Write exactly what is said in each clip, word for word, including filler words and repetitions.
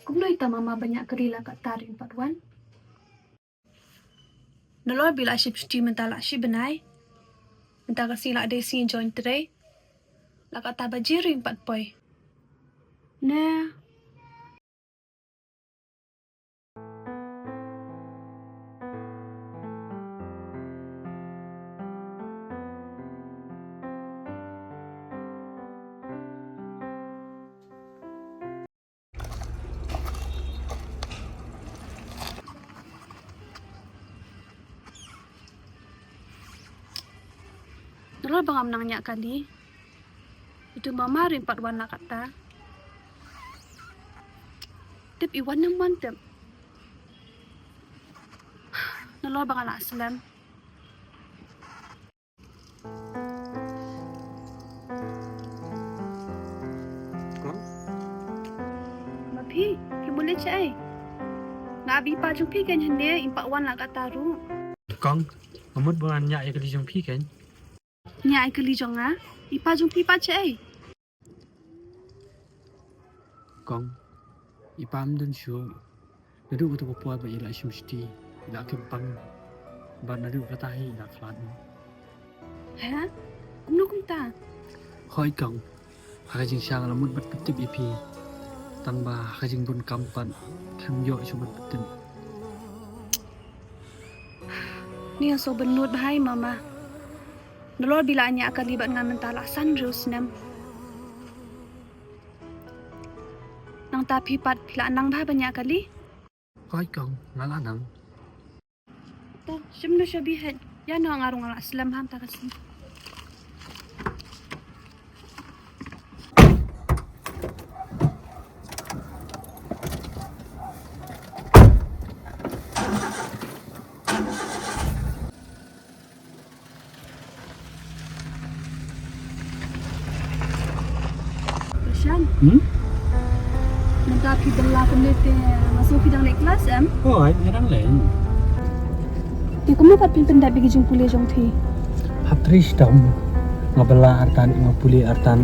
Kumno ita mama ba ñiah kali la katta ruh ym pat wan. Nalor ba la shim shuti mynta la shi bnai. Mynta ka sngi la dei sngi join trei. La katta baje ruh ym pat poi. Ne. Nalor ba ngam nang ñiah kali. Itu mama ruh ym pat wan la katta. Tip i wan ne ym wan tip. Nalor ba nga la slem. Kong? Ma phi, phi mut leh shaei? Nga ap i pa jong phi kein hangne, ym pat wan la katta ruh. Kong, nga mut ba ngan ñiah ïa kali jong phi kein. Ñiah ïa kali jong nga? I pa jong phi pat shaei? Kong, i pa ym don shuh. Naduh kato ka por ba i la shim shuti, i la kyrpang. Bad naduh kata hi i la khlad. Ha? Kumno kumta? Hooid kong. Ha ka jingshisha nga la mut ban pyntip ïa phi. Tang ba ha ka jingbun kam pat ngam ïoh shuh ban pyntip. Ni nga sngewbha nud bha ïa mama. Nalor ba i la ñiah kali bad nga mynta la san hynriew snem. Nangta phi pat phi la nang bha ban ñiah kali? Hooid kong, nga la nang. To, shim noh sha bynta. Ïa noh nga ruh nga la slem ha mynta ka sngi. Prashant. Hmm? Mynta phi bylla kumne te nga sngew phi dang leit klas em? Hooid, nga dang leit. Te kumno pat phin pyndep ïa ki jingpule jong phi? Hap trei shitom. Nga bylla artat, nga pule artat.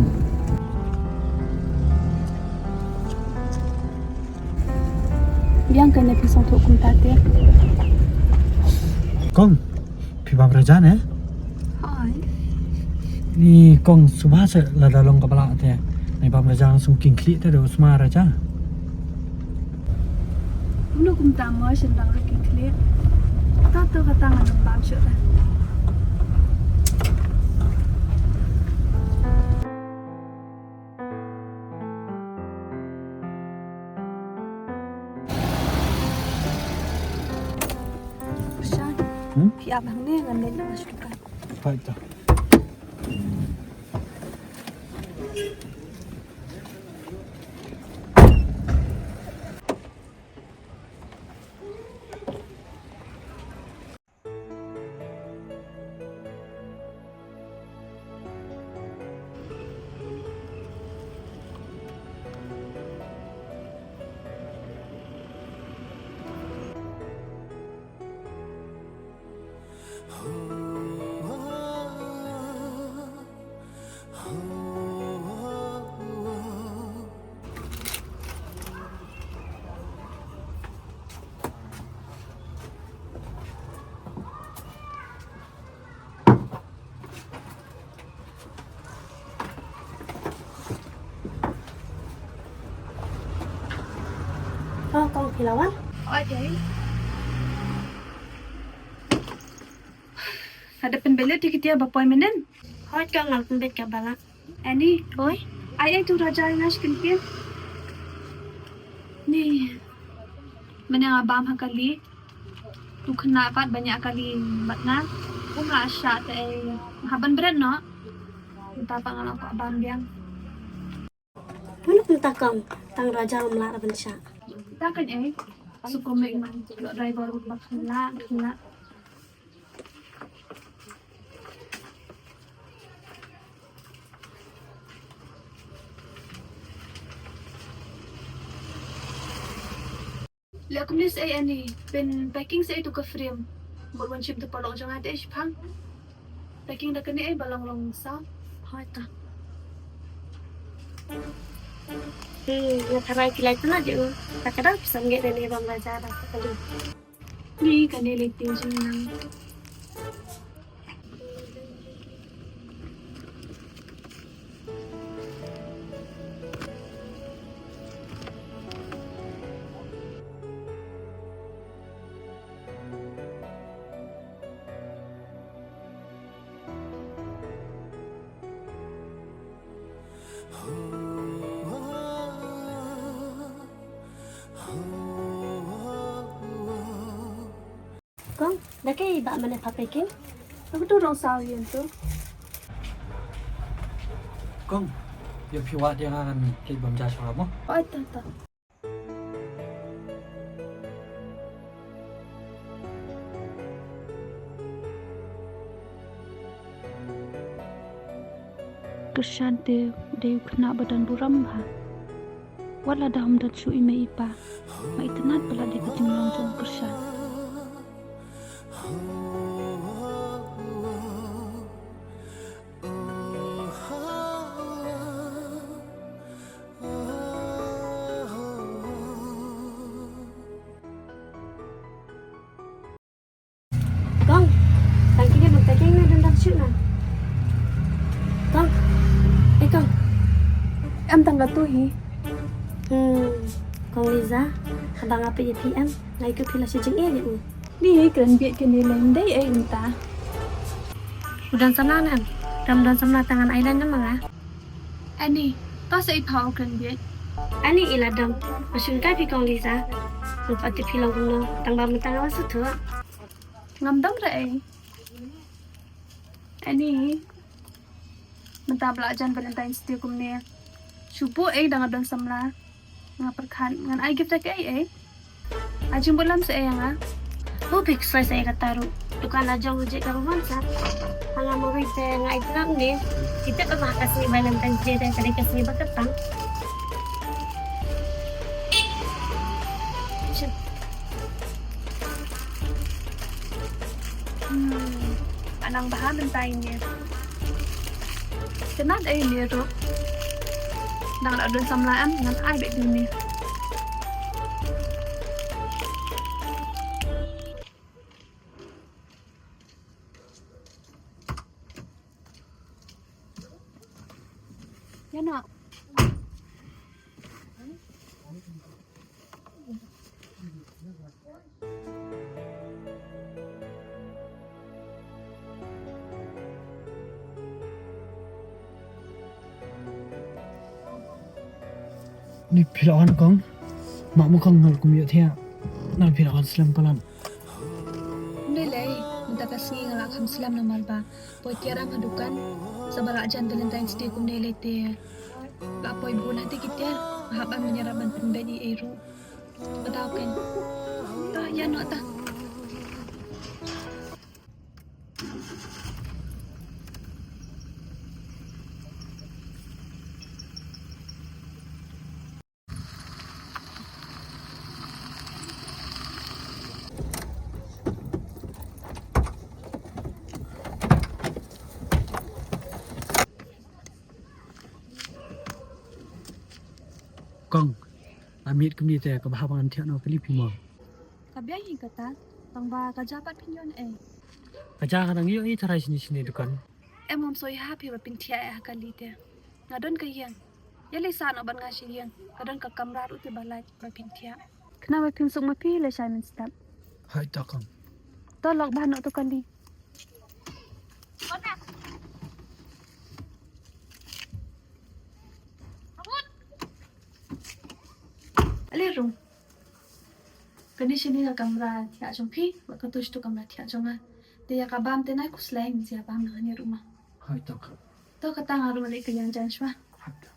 Biang kane phi sngewthuh kumta te. Kong, phi bam raja ne? Hooid. Ni kong, suba se lada long ka bylla te. Nai bam raja sngewkhih te da u sma raja. Kumno kumta mo shen bam ruh khih. Kata to kata ngan bam shuh ra. Shan. Hmm? Phi ap hangne ngan leit noh shuwa. Hooid to. Oh, kong phi la wan? Oi, Jerry. Nga dep pynbeit ïa ki tia ba poi mynnin. Hooid kong, nga la pynbeit ka ba lah. Ani, oi. Ai ai tu Raja nga shu kyntien. Ni. Mynne nga bam ha kali. Tu khynnah pat ba ñiah kali bad nga. Um lah shah te ei. Hap ban bret noh. Mynta pat nga la kwah bam biang. Mynta kong, tang Raja um lah ban shah. Ta kan ei. Sukum lek man. Driver ba khynnah, khynnah. Leh kumne sa ei ani, pynpacking sa ei tu ka frame. Mut wan shim tu paralok jong nga te ei shipang. Packing da kane ei ba long long sa. Hoi ta. Hmm, nga tharai ki lai tana jing. Ta ka dang pisa ngi da ne bam raja da ka kali. Ni kane lai tiu jing nang. Kong, da kaei ba mane pha packing? Ka tu rong saw yin tu. Kong, ïa phi wad ïa nga ngan leit bam ja sha mo. Oi, ta, ta. Kyrshan te dei u khynnah ba don burom bha. Wat la da ym don shuh i mei i pa, nga itynnad ba la dei ka jinglong jong u Kyrshan. Kong, tang kine ban packing na, dang dang shuh na. Kong, eh Kong. Em tang katu hi. Hmm, Kong Liza, haba nga peit ïa phi em, nga ïohi phi la shu jingeh ïa u. Ni kren bieit kane lem dei ei mynta. U don samla ne em? Dang don samla tang ngan ai lem na ma nga. Ani, to sa i pha u kren bieit. Ani i la dang. Ba shun kai phi Kong Liza. Ngan pat tip phi long kumno. Tang ba mynta nga wan sngewthuh. Ngam dang re ei. Ani. Mynta ba la jan Valentine's Day kumne. Shu buh ei da nga don samla. Nga pyrkhat ngan ai gift da kaei ei. Ai jingbud lam sa ei ïa nga. Hu phi ksai sa ïa kata ruh. Dukan la jong u Jake Karawan sa. Hanga mo bai te nga ai klam ne. Kita ka ba ka sngi Valentine's Day te ka dei ka sngi ba ka tang. Hmm, anang bha mynta ine. Kynad ei ine ruh. Nang da don samla em, ngan ai beit ine. Ïa noh. Ni phi la wan Kong. Ma mo Kong, nga la kum ïohthiah. Nang phi la wan slem palat. Ym dei lei, mynta ka sngi nga la kham slem namar ba poi tiar ram ha dukan, sa ba la jan Valentine's Day kumne lei te. La poi bun ha te ki tiar, nga hap ban ïarap ban pynbeit ei ei ruh. Ba dei kein. Ah, ïa noh ta. Kong, la miet kumne te ka bha ba ngan thiah noh kali phi mo. Ka biang hi kata, tang ba ka ja pat phin ïoh ei. Ka ja ka dang ïoh ei tharai shini shini dukan. Em, ngam soi ha phi ba phin thiah ha kali te. Nga don ka ïing. Ïa lei sa noh ban nga sha ïing. Ka don ka kamra ruh te ba lait ba phin thiah. Khnang ba phin suk ma phi lei shai mynstep. Hai ta Kong. To lok bha noh to kali. Ale rung. Kane shane ka kamra thiah jong phi, bad katu shatu kamra thiah jong nga. Te ïa ka bam te nai khuslai ngin sa ïa bam na kane ruh ma. Hai to Kong. To kata nga ruh leit kynjang jan shuwa. Hai to.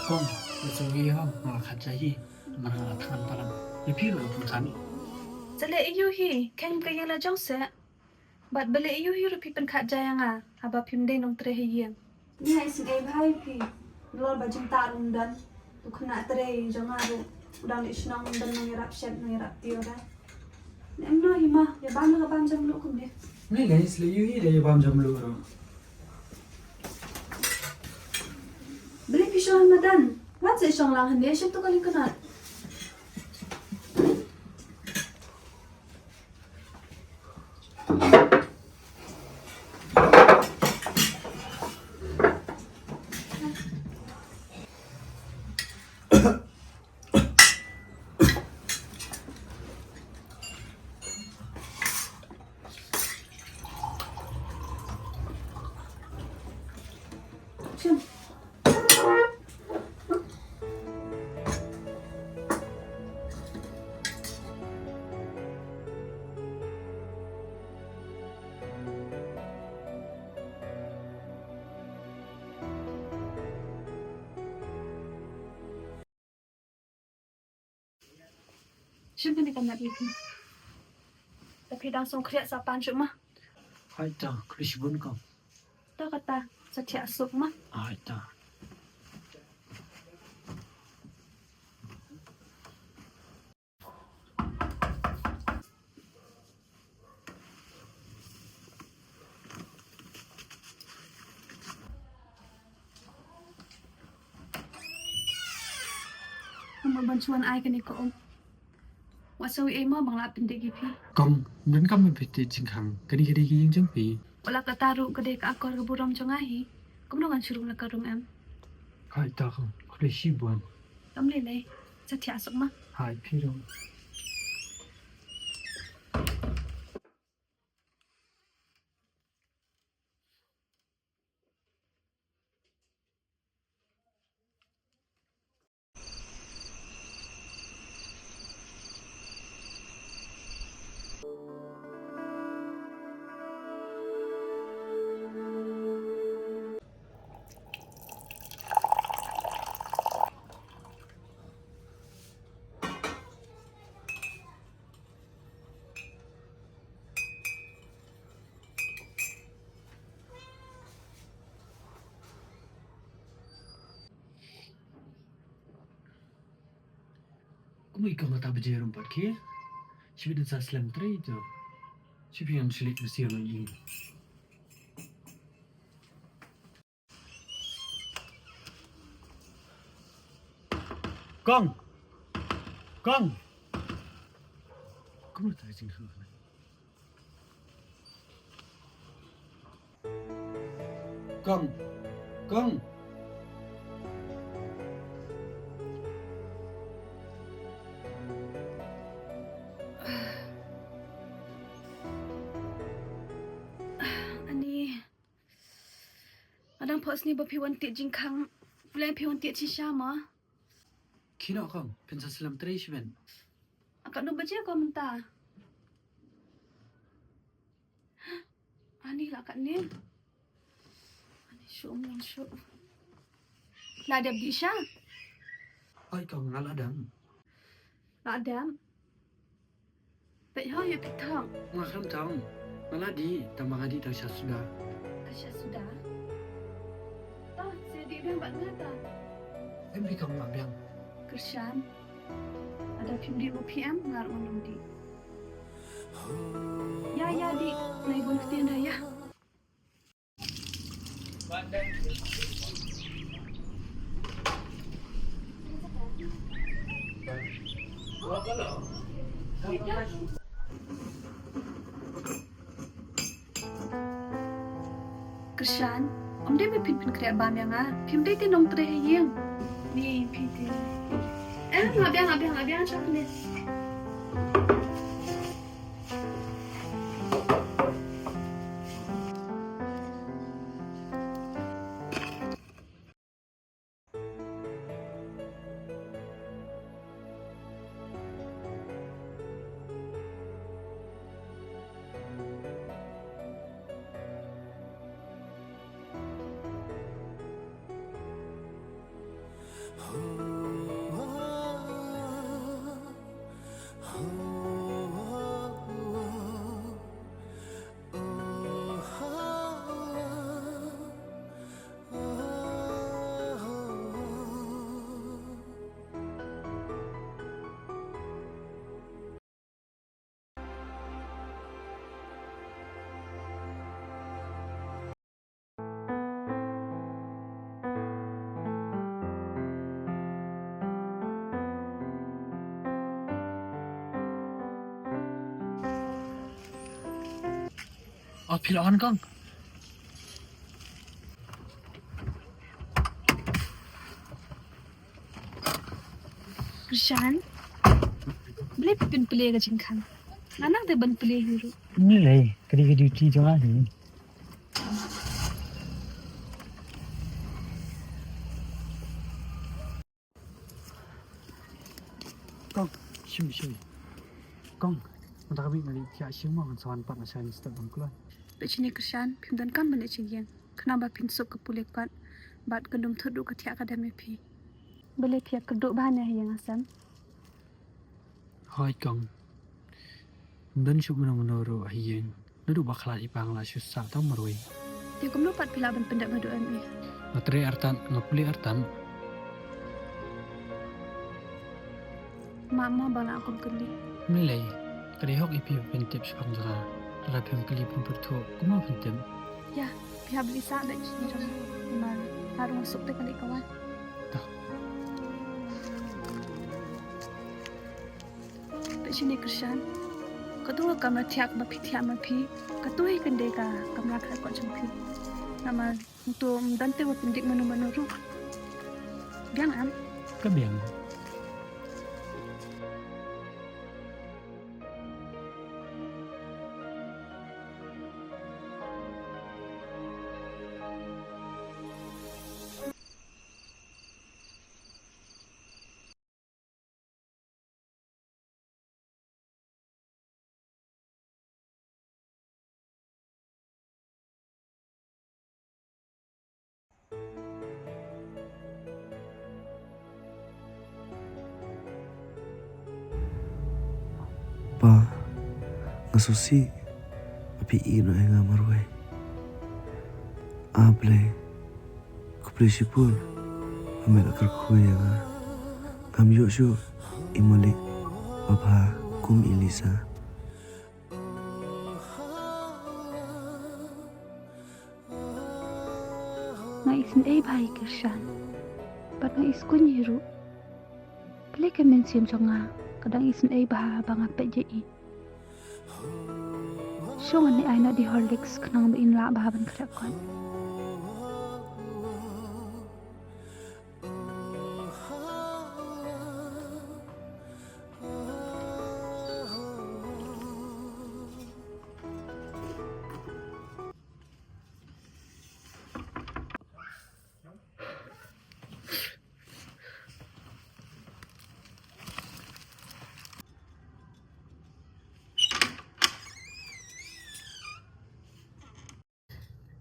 Kong, nga sngewthuh hi, nga la khat jai hi. Namar nga la thngan palat. Ïa phi ruh phi khat. Sa leh aiu hi, kheiñ ka ïing la jong seh. Bad balei aiu hi ruh phi pynkhat jai ïa nga haba phim dei nongtrei ha ïing. Ngi ai sngewbha ïa phi. Nalor ba jingtah ruh ym don. U khynnah trei jong nga ruh u dang leit shnong, ym don nongïarap shet nongïarap tiew da. Em no hi ma, ïa bam la ka bam jam luh kumne. Ngi ngi sle ïu hi da ïa bam jam luh ruh. Balei phi shong ha madan? Wat sa shong lang hangne, shim tu kali khynnah. Shim kane ka mat ïa phi. Te phi dang sngewkhriat sa pan shuh ma. Hai ta, khublei shibun kong. To kata, sa thiah suk ma. Hai ta. Namar ban shu wan ai kane ka um. Wat sa ïohi ei mo ba nga la pyndih ïa phi. Kong, ym donkam ban pyntied jingkhang. Kane ka dei ka ïing jong phi. Wat la katta ruh ka dei ka akor ka burom jong nga hi. Kumno ngan shu rung la ka rung em. Hai ta kong, khublei shibun. Kam lei lei. Sa thiah suk ma. Hai phi ruh. Kumno i kong kata ba jarum pat ki? Shibit sa slem trei to. Shibit ngam slick mesti ngam ing. Kong. Kong. Kumno ta jing ha. Kong. Kong. Ani. Nga dang phohsniew ba phi wan tied jingkhang. Phi leh phi wan tied shisha ma. Khie noh kong, phin sa slem trei shibit. Katno baje ko mynta? Ani la katne. Ani shu ym long shu. La dep dih sha? Oi kong, nga la dep. La dep. Peit ho ïa phi thok. Nga khlem thok. Nga la dih, tang ba nga dih tang sha suda. Ka sha suda. To, sa dih biang bad nga ta. Em phi kong, nga biang. Kyrshan. Lada phim dih u phi em, nga ruh ngan ym dih. Ïa, ïa dih, nai bun ktien da ïa. Kyrshan, ym dei ba phin pynkhreh bam ïa nga. Phim dei te nongtrei ha ïing. Ni phi te. Eh, nga biang, nga biang, nga biang, shah ne. Oh, phi la on kong. Krishan, balei phi pynplie ka jingkhang? Nga nang te ban plie hi ruh. Ni lei, ka dei ka duty jong nga hi. Kong, shim, shim. Kong, mynta ka miet nga leit thiah shuh mo, ngan sa wan pat nga shah step ban kloi. Peit shane Krishan, phim donkam ban leit sha ïing. Khnang ba phin suk ka pule kot bad kan ym thut ruh ka thiah ka dem ïa phi. Balei phi ïakynduh bha ne ha ïing, Asam? Hooid kong. Ym don shuh mano mano ruh ha ïing. Naduh ba khlad i pa nga la shu sah tang marwei. Te kumno pat phi lah ban pyndep haduh M A? Nga trei artat, nga pule artat. Map mo ba nga la kum kylli. Ym lei, ka dei hok ïa phi ba phin tip shaphang jaka. Lada phim kylli phim pyrthuh, kumno phin tip? Ïa, phi hap leit sah da i jong nga. Namar nga ruh nga suk te ka leit ka wan. Toh. Peit shane Krishan. Kato ka kamra thiah kaba phi thiah ma phi, kato hi kan dei ka kamra khreh kot jong phi. Namar uto ym don te wat pyndik mano mano ruh. Biang em? Ka biang. Pa, nga sngewsih ba phi ïehnoh ïa nga marwei. A Blei, khublei shibun ba me la kyrkhu ïa nga. Ngam ïoh shuh i malik babha kum i Lisa. Nga isynei bha ïa i Krishan bad nga iskuñ hi ruh. Balei ka mynsiem jong nga ka dang isynei bha ba nga peit ïa i? Shu ngan ai noh de Horlicks khnang ba in lah bha ban khreh kot.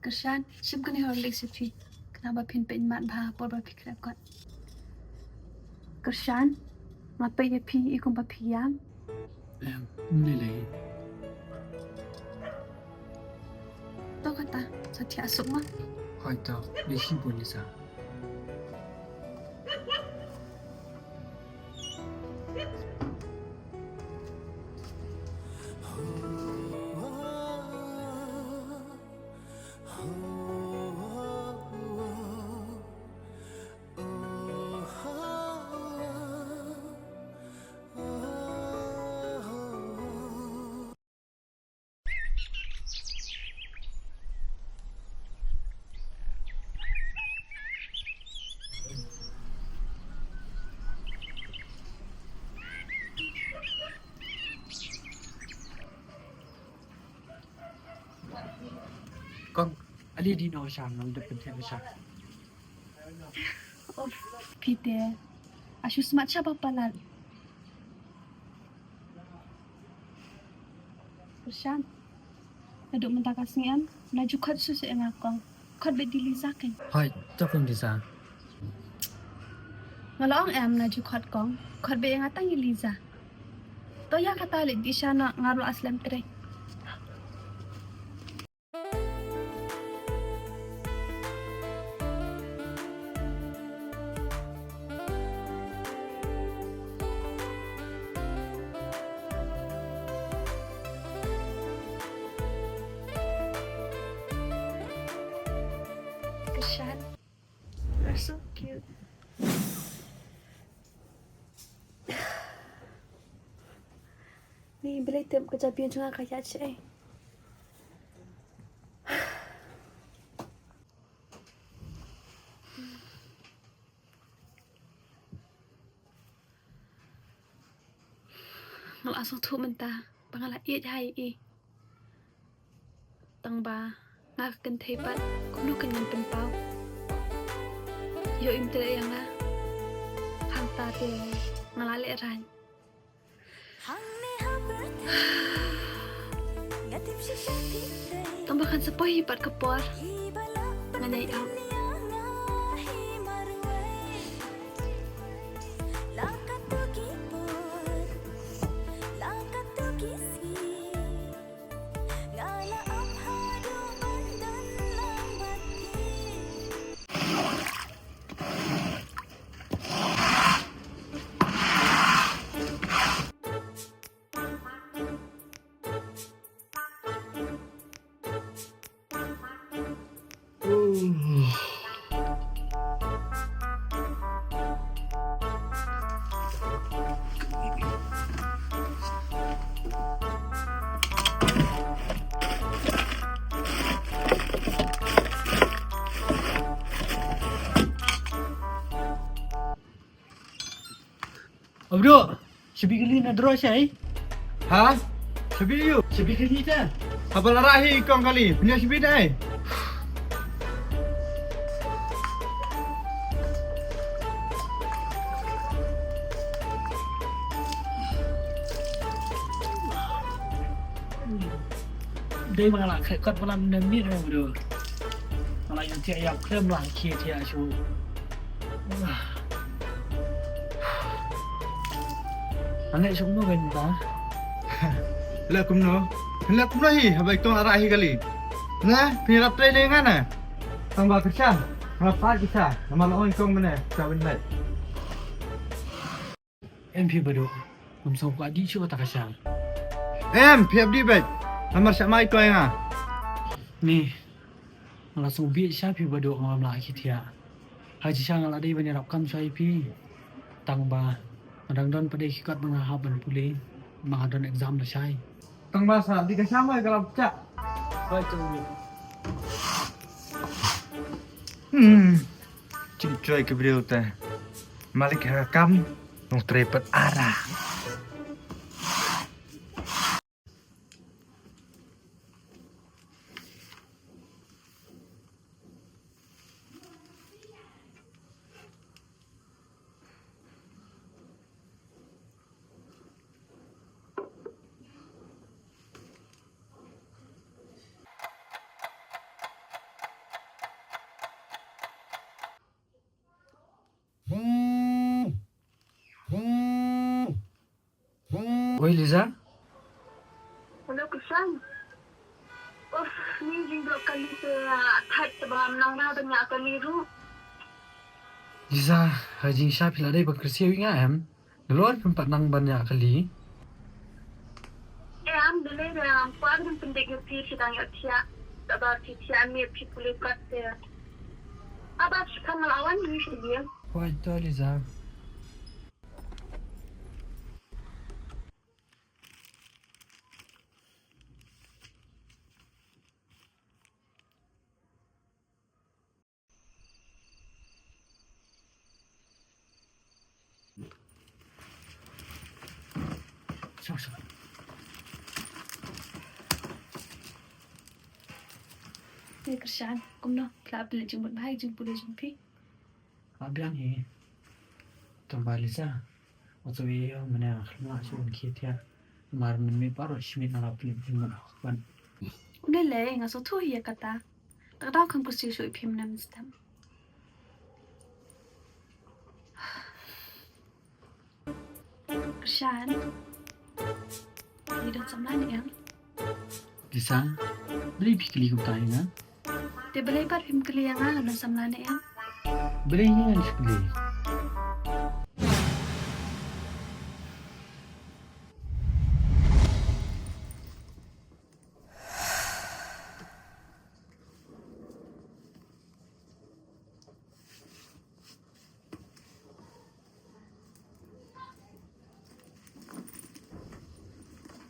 Kyrshan, shim kane Horlicks ïa phi. Khnang ba phin peit mat bha por ba phi khreh kot. Kyrshan, nga peit ïa phi i kumba phi ïam. Em, ym lei lei. To kata, sa thiah suk ma. Hooid to, khublei shibun Lisa. Kong, ale dih noh sha, ngam dep pynthep sha. Uff, phi te. Ashu smat sha ba palat. Kyrshan. Naduh mynta ka sngi em, la ju khot shuh shuh ïa nga kong. Khot beit de Lisa keiñ. Hooid, to kong Lisa. Nga la ong em na ju khot kong, khot beit ïa nga tang ïa Liza. To ïa kata leit dih sha noh, nga ruh la slem trei. Kyrshan. You're so cute. Ni balei tip ka jabieng jong nga ka ïaid shaei. Nga la sngewthuh mynta ba nga la ïeit ha i. Tang ba nga kynthei pat kumno kan ngan pynpaw. Ïoh im treh ïa nga. Hangta te nga la lehraiñ. Tang ba kan sa poi hi pat ka por. Nga nai ap. Abdul, shabi kali na draw shai? Ha? Shabi ïu? Shabi kali ta? Haba la rah hi kong kali, pynïoh shabi dei. Dei ma nga la khet kot ba la mynne miet re Abdul. Nga la ïoh thiah ïap khlem la khie thiah shuh. Ane suk no ben ta. Leh kumno? Leh kumno hi, haba i kong arah hi kali. Na, phi rap trei le nga na. Tang ba kyrshan, nga pat kyrshan, namar la ong i kong mynne, ka win leh. Em phi Baduh, ngam sngewkwah dih shuh kata ka sha. Em, phi ap dih beit, namar sha mai kong ïa nga. Ni, nga la sngewbit sha phi Baduh, ngam lah khie thiah. Ha shisha nga la dei ban ïarap kam shuwa ïa phi. Tang ba nga dang don pat de ki kot ba nga hap ban pule, ba nga don exam lashai. Tang ba sa dih ka sha mai ka la pynjah. Bai tu. Hmm. Jingkhuslai ki briew te. Malik ha ka kam, nongtrei pat ara. Oi Liza. Hello Kyrshan. Uff, ni jingdoh kali te, ah, thait te ba ngam nang ra ban ïa kali ruh. Liza, ha jingshisha phi la dei ba kyrsiew ïa nga em? Nalor phim pat nang ban ïa kali. Em, da lei da ngam kwah ban pyndep ïa phi, phi dang ïoh thiah. Tang ba phi thiah miet phi pule pat te. Haba phi khan nga la wan hi sha ïing. Wai to Liza. Song, song. Te Kyrshan, kumno, phi la ap leh jingmut bha ïa ka jingpule jong phi? Ka biang hi. Tang ba Liza, wat shu ïa mynne nga khlem lah shuh ban khie thiah. Namar mynmiet baroh shi miet nga la pynlip jingmut ha u husband. Ym lei lei, nga sngewthuh hi ïa kata. Te ka daw kham kyrsiew shuh ïa phi mynne mynstep. Shan. Ngi don samla ne em? Lisa, balei phi kylli kumta ïa nga? Te balei pat phim kylli ïa nga, nga don samla ne em? Balei ïa nga shu kylli?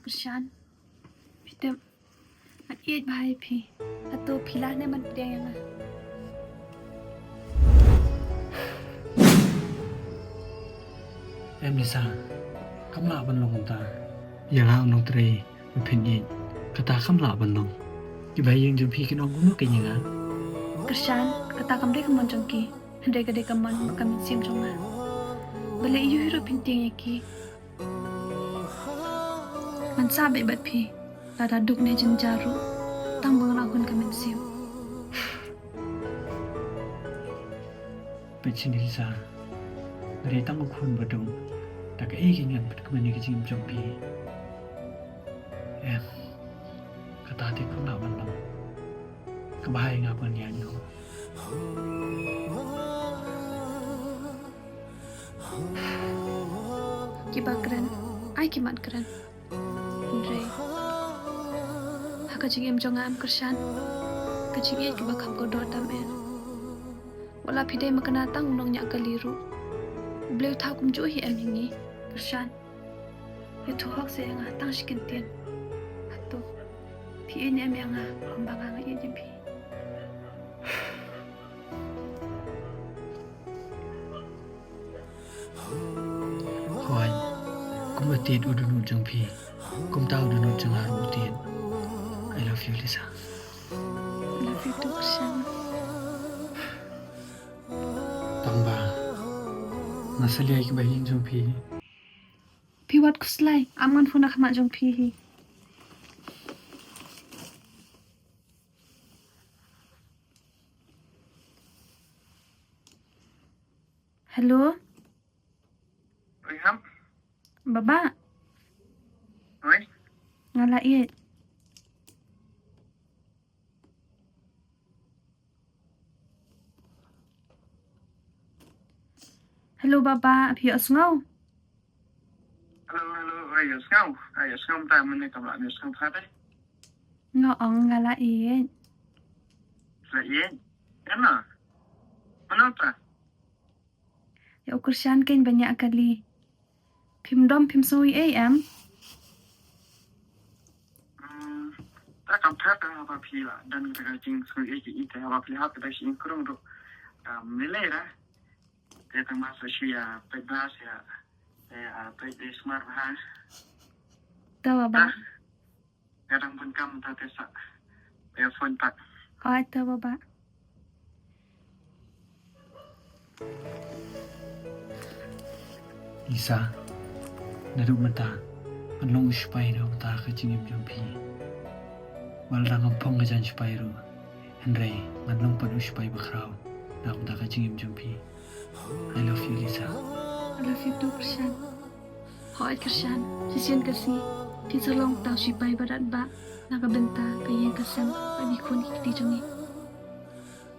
Krishan, phi tip, nga ïeit bha ïa phi. Hato phi lah ne ban pdiang ïa nga? Em Lisa, kam lah ban long kumta. Ïa nga u nongtrei ba phin ïeit, kata kam lah ban long. Ki bahaïing jong phi kin ong kumno kein ïa nga? Krishan, kata kam dei ka mon jong ki. Hynrei ka dei ka mon bad ka mynsiem jong nga. Balei ïohi ruh phin tieng ïa ki. Ngan sah beit bad phi, lada duk ne jynjar ruh, tang ba ngan hun ka mynsiem. Peit shane Lisa, nga dei tang u khun ba duk, da kaei kein ngan pynkmen ïa ka jingim jong phi. Em, kata te kam lah ban long. Kaba bha ïa nga ban ïaid noh. Kiba kren, ai ki mat kren. Hynrei ha ka jingim jong nga em Krishan, ka jingïeit kaba kham kordor tam eh. Wat la phi dei ma kane tang u nongñiah kali ruh, U Blei u thaw kumjuh hi em ïa ngi Krishan. Ïathuh hok seh ïa nga tang shi kyntien. Hato phi ïeit ne em ïa nga kumba nga nga ïeit ïa phi? Hooid, kumba tied u dohnud jong phi, kumta u dohnud jong nga ruh u tied. I love you, Lisa. I love you too, Krishan. Tang ba nga salia ïa ki bahaïing jong phi. Phi wat khuslai, ym ngan phone na khmat jong phi hi. Hello? Rehab? Baba? Oi? Nga la ïeit. Hello, Baba, phi ïohsngew? Hello, hello, ai ïohsngew, ai ïohsngew, mynta mynne kam lah ïohsngew pat eh. Nga ong nga la ïeit. La ïeit? Ïa no? Mano ta? Ïa u Krishan kein ba ñiah kali. Phim dom phim sngew ei em? Hmm, ta kam pher ta haba phi la don kata ka jingsngew ei ki, te haba phi la hap kata ka jingkrung ruh. Kam lei lei ra. Te tang ba sa shu ïa peit ba sa ïa, ïa peit dei smart bha. To Baba. Ah. Nga dang bun kam ta te sa. Ïa phone pat. Hooid to Baba. Lisa, naduh mynta ngan long u sipai na ka bynta ka jingim jong phi. Wat la ngam phong ka jaiñ sipai ruh, hynrei ngan long pat u sipai ba khraw na ka bynta ka jingim jong phi. I love you, Lisa. I love you too, Krishan. Hooid Krishan, shisien ka sngi phin sa long tang u sipai ba dap ba na ka bynta ka ïing ka sem bad ki khun ki kti jong ngi.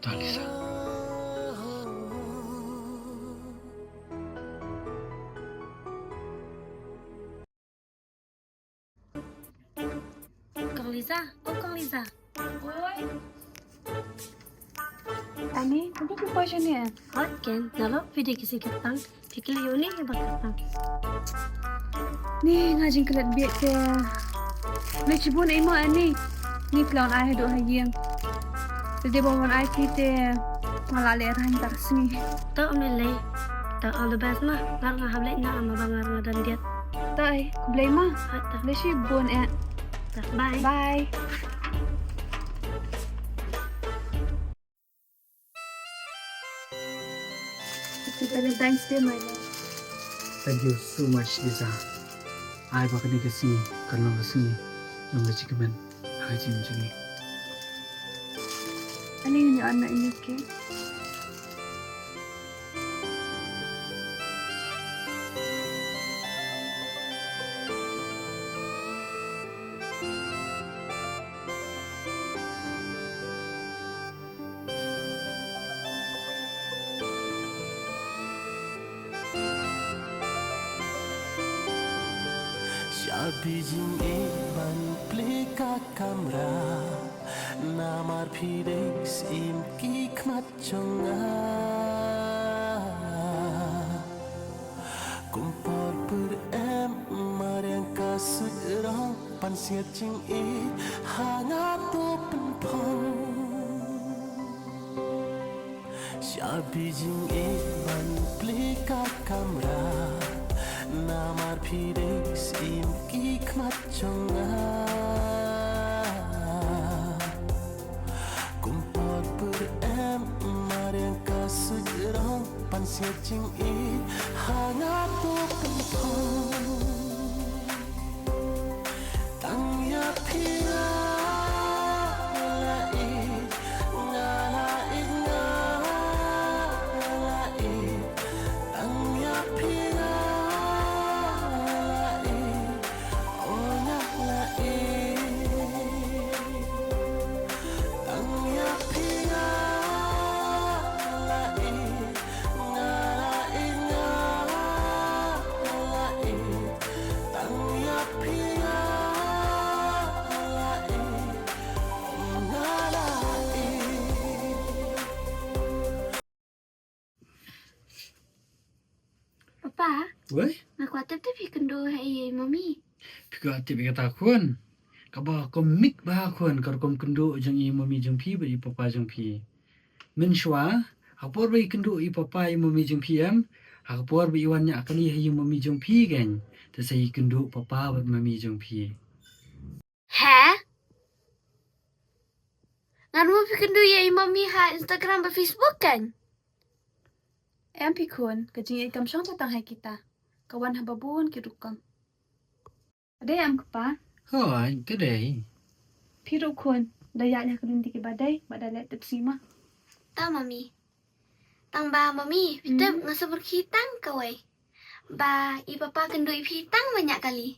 To Lisa. Kong Lisa, oh Kong Lisa. Oi. Ani, kaei phi poi shane? Hooid ken, nalor phi dei ki sngi kyrpang. Phi kylli ïa une hi ba kyrpang. Ni nga jingklet bieit te. Lei shibun ei mo Ani. Ni phi la wan ai haduh ha ïing. Te dei ba wan ai phi te nga la leh rang ta ka sngi. To ym lei lei. To all the best ma. Ngar nga hap leit na, ama ba ngar nga don diet. To ai, khublei ma. Hooid to. Lei shibun eh. To, bye. Bye. Happy Valentine's Day, my love. Thank you so much, Lisa. Ai ba kane ka sngi kan long ka sngi jong ka jingkmen ha ka jingim jong ngi. Ani, ngi ïa na ïa ke. Phi jingïeit ban plie ka kamra, namar phi dei syiem ki khmat jong nga. Kum por pyrem mariang ka suit rong, pan siat jingïeit ha nga to pynphong. Sha phi jingïeit ban plie ka kamra, namar phi dei syiem ki khmat jong nga. Kum por pyrem mariang ka suit rong, pan siat jingïeit ha nga to pynphong. Tang ïa phi nga la ïeit, nga la ïeit, nga la ïeit. Tang ïa phi nga la ïeit, oh nga la ïeit. Tang ïa phi nga la ïeit, nga la ïeit, nga la ïeit. Tang ïa phi nga la ïeit, nga la ïeit. Papa, wei, nga kwah tip tip phi kynduh ha i mami. Phi kwah tip ïa kata khun? Kaba komik ba khun, ka rukom kynduh jong i mami jong phi bad i papa jong phi. Mynshuwa, ha por ba i kynduh i papa i mami jong phi em, ha por ba i wan ñiah kali ha i mami jong phi kein, te sa i kynduh papa bad mami jong phi. He? Ngan ruh phi kynduh ïa i mami ha Instagram bad Facebook kein? Em phi khun, ka jingïeit kam shong tang ha kita. Ka wan ha babun ki rukom. Ka dei em kpa? Hooid, ka dei. Phi ruh khun, da ïaid ha ka lynti kiba dei, ba da leh tipsih ma. Ta mami. Tang ba mami, phi tip nga sngewbha tang kawei. Ba i papa kynduh ïa phi tang ba ñiah kali.